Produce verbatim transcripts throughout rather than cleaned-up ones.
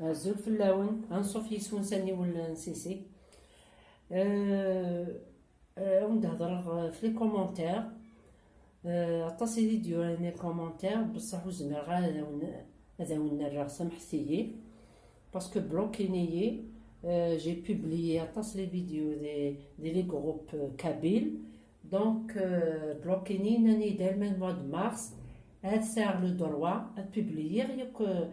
Azul fell-awen, anṣuf yis-wen s aniwel n Sisi. Euh, euh, ad wen-d-hedreɣ, euh, f les commentaires. Euh, aṭas i d-yuran les commentaires, bessaḥ ur zmireɣ ara ad awen, ad awen-n-rreɣ, samḥet-iyi. Parce que bloquin-iyi, euh, j'ai publié aṭas les vidéos des, des les groupes, euh, kabyles. Donc, euh, bloquin-iyi, nnan-iyi-d alma le mois de mars, ad sɛiɣ le droit ad publier yakk, euh,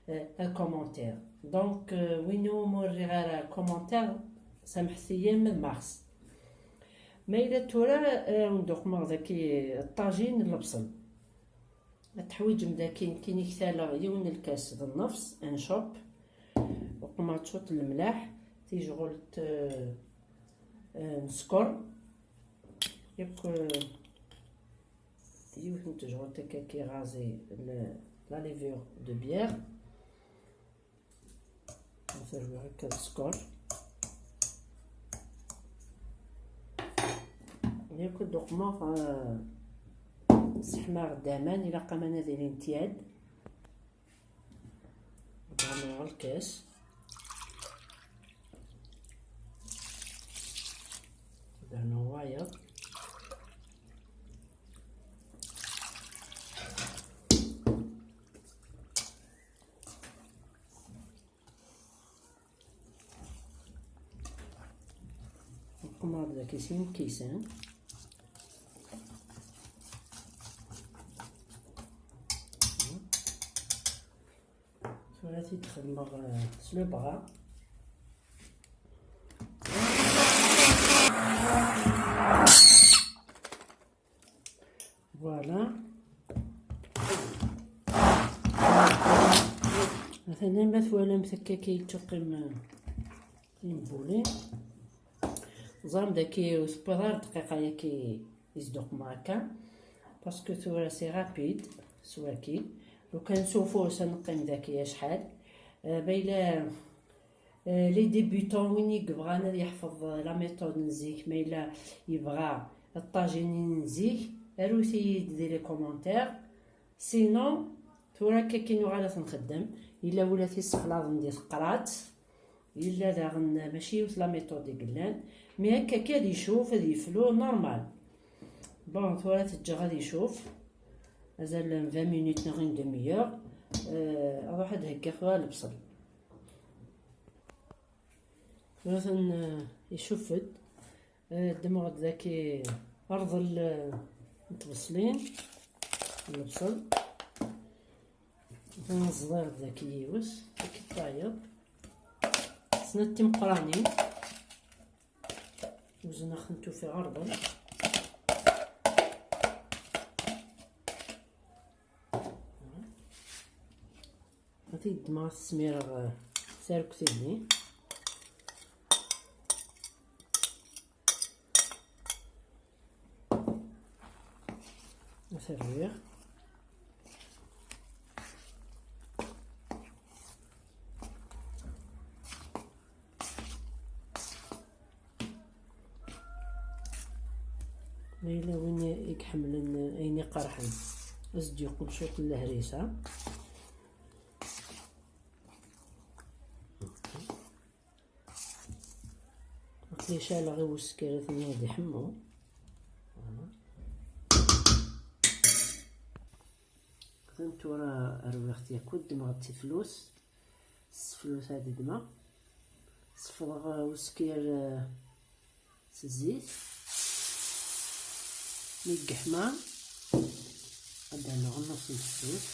euh, un commentaire. Donc, euh, win umi ur rriɣ ara commentaire, samḥet-iyi, alma d mars. Ma yella tura, euh, ad wen-d-uqmeɣ daki ṭṭajin n lebṣel. Ad teḥwiǧem daki, nekkini ktaleɣ yiwen n lkas d nnefṣ, un shop. Uqmeɣ cwiṭ n lemlaḥ, tijɣult, euh, euh, n sskeṛ. Yakk, euh, yiwet n tejɣult akka qui rase le, la levure de bière. Ad rwiɣ akka d sskeṛ. Yakk ad uqmeɣ, euh, sseḥmaɣ-d aman, ilaq aman ad ilin tyad. Ad rnuɣ lkas. Ad rnuɣ wayeḍ. Nqemmer daki sin lkisan. Tura ad t-id-xedmeɣ, euh, s le bras. Voilà. Atan ma twalamt akka kay yettuqqim, euh, imbuli. Ẓram daki ur tewwiḍ ara dqiqa yaki isduqem akka. Parce que tura c'est rapide, s waki. Lukan s ufus ad neqqim daki acḥal. Euh, ma yella Euh, les débutants, win i yebɣan ad yeḥfeḍ la méthode n zik, ma yella yebɣa ṭṭajin n zik, arut-iyi-d di les commentaires. Sinon, tura akka i nuɣal ad t-nxeddem. Yella win i t-issexlaḍen di teqrat, yella daɣen mačči yiwet la méthode i yellan, mais akka akka ad icuf, ad yeflu, normal. Bon, tura ad t-ǧǧeɣ ad icuf azal n vingt minutes neɣ une demi-heure. Euh, ad ruḥ ad heggiɣ tura lebṣel. Atan, euh, icuf-d. Euh, ddmeɣ-d daki rḍel, euh, n tbeṣlin, n lebṣel. Atan ẓḍiɣ-d daki yiwet, daki tayeḍ. Snat timeqqranin. Wezneɣ-tent, ufiɣ rḍel. Ad t-id-ddmeɣ, ad t-smireɣ, eh, s arekti-nni. Ad t-rwiɣ. Ma yella win i iḥemmlen ayen iqerḥen, ad s-d-yeqqel cwiṭ n lehrisa. Aql-i ceɛleɣ i uskir, ad ten-ad iḥemmu. Voilà. Atan tura rwiɣ-t yakk, ddmeɣ-d tiflus. S teflus ad ddmeɣ. Sefḍeɣ, uh, uskir, uh, s zzit. Mi yeḥma, ad d-rnuɣ nnus n teflus.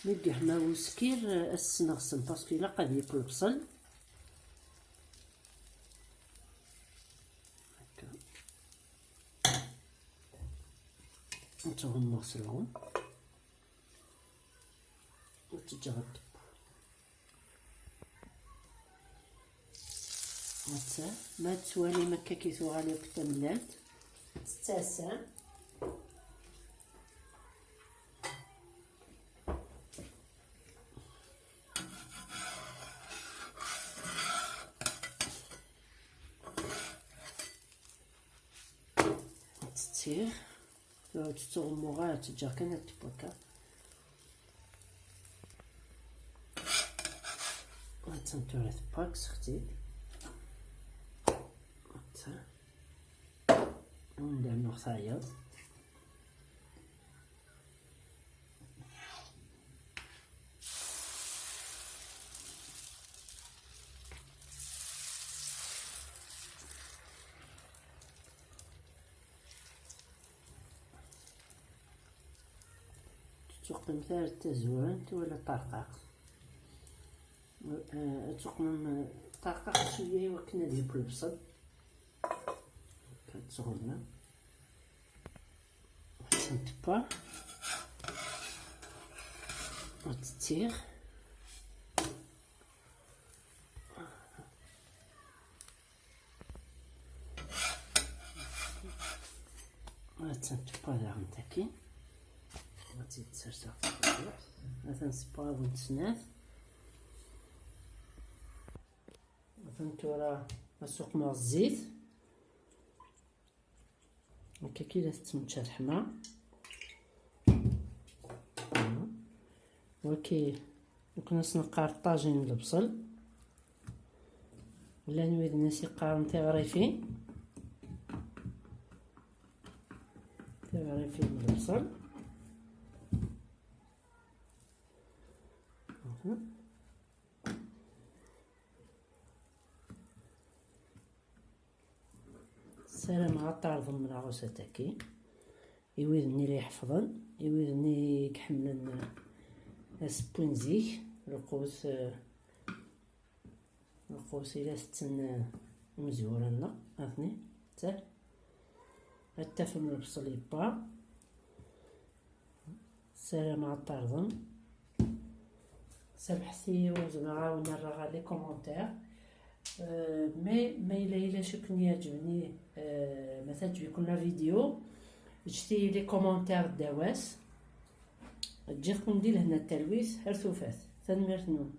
Mi yeḥma uskir, uh, ad s-sneɣsen, parce que ilaq ad yekk lebṣel. Akka. Ad tt-ɣummeɣ s lɣum. Ad tt-ǧǧeɣ ad teww. Atta, ma tettwalim akka ki tuɣal yakk d tamellalt, tettasam. Ad tettiɣ. Ur tt-ttɣummuɣ ara, tt-ǧǧeɣ kan ad teww akka. Tura tebba kkseɣ-tt-id. Ata. Anda nuɣ tayeḍ. Tettuqqimt ar tazurant wala ṭarqaqt. Eh, ad tuqmem, eh, ṭarqaqt cwiya i wakken ad yeww lebṣel. Akka, ad tɣummem. Ad tent-tebber. Ad tettiɣ. Ad tent-tebber daɣen tagi. Ad tt-id-serseɣ taqburt. Ad ten-sberawen snat. Atan tura ad suqmeɣ zzit. Akka ki la tettmečča teḥma. Waki, akken as-neqqar ṭṭajin n lebṣel. Llan widen as-iqqaren tiɣrifin. Tiɣrifin n lebṣel. Ssarameɣ ad tɛerḍem leɛrusat-agi i wid-nni la iḥefḍen, i wid-nni i iḥemmlen asewwi n zik, lqut, eh, lqut i la tetten, eh, imezwura-nneɣ, atni, tter. Ad tafem lebṣel yewwa. Ssarameɣ ad t-terẓem. Samḥet-iyi ur zmireɣ ara ad wen-rreɣ les commentaires. Euh, mais ma yella yella acu i ken-iɛeǧben, euh, ma teɛǧeb-iken la vidéo, ǧǧet-iyi les commentaires ddaw-as. Ǧǧiɣ-ken di lehna d talwit, ar tufat. Tanemmirt-nwen.